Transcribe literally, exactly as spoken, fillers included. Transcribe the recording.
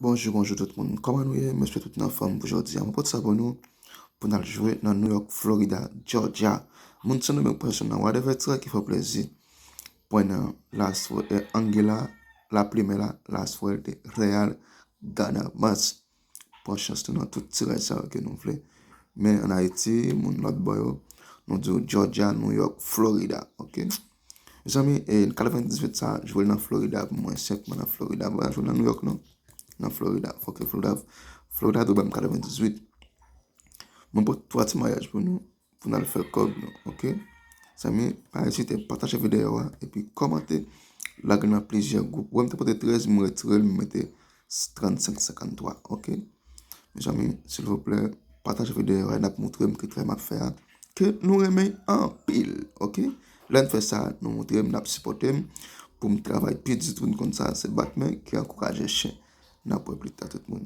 Bonjou, bonjou tout moun. Kòman nou ye? M espere tout nou anfòm pou jodi a. Mwen pote sa pou nou, pou n al jwe nan New York, Florida, Georgia. Moun Sen Domeng pral jwe nan Whatever Track ki fè w plezi. Pwen nan Las Fo- eh, Angela, La Primera, Las Fuerte, Real, Ganamas. Pran chans nou nan tout tiraj sa yo ke nou vle. Men an Ayiti, moun lòt bò yo, nou di w Georgia, New York, Florida, ok? Mezanmi, e, katrevendizuit sa, jwe l nan Florida pou mwen, senpman nan Florida. M pa jwe nan New York, non. Nan Florida. Fòk Florida, Florida dwe ban m katrevendizuit. Mwen pote twa ti maryaj pou nou, pou n al fè kòb nou, ok? Zanmi, pa ezite, pataje videyo a, epi kòmante, lage nan plizyè gwoup. Wè, m te pote trèz, m retire l, m mete trannsenk senkanntwa, ok? Mezanmi, silvouplè, pataje videyo a, n ap moutre m ki travay m ap fè a, ke nou renmen anpil, ok? Lè n fè sa, nou moutre m, n ap sipòte m, pou m travay pi di, pou n konn sa, se bat men ki ankouraje chen. N ap wè pita tout moun.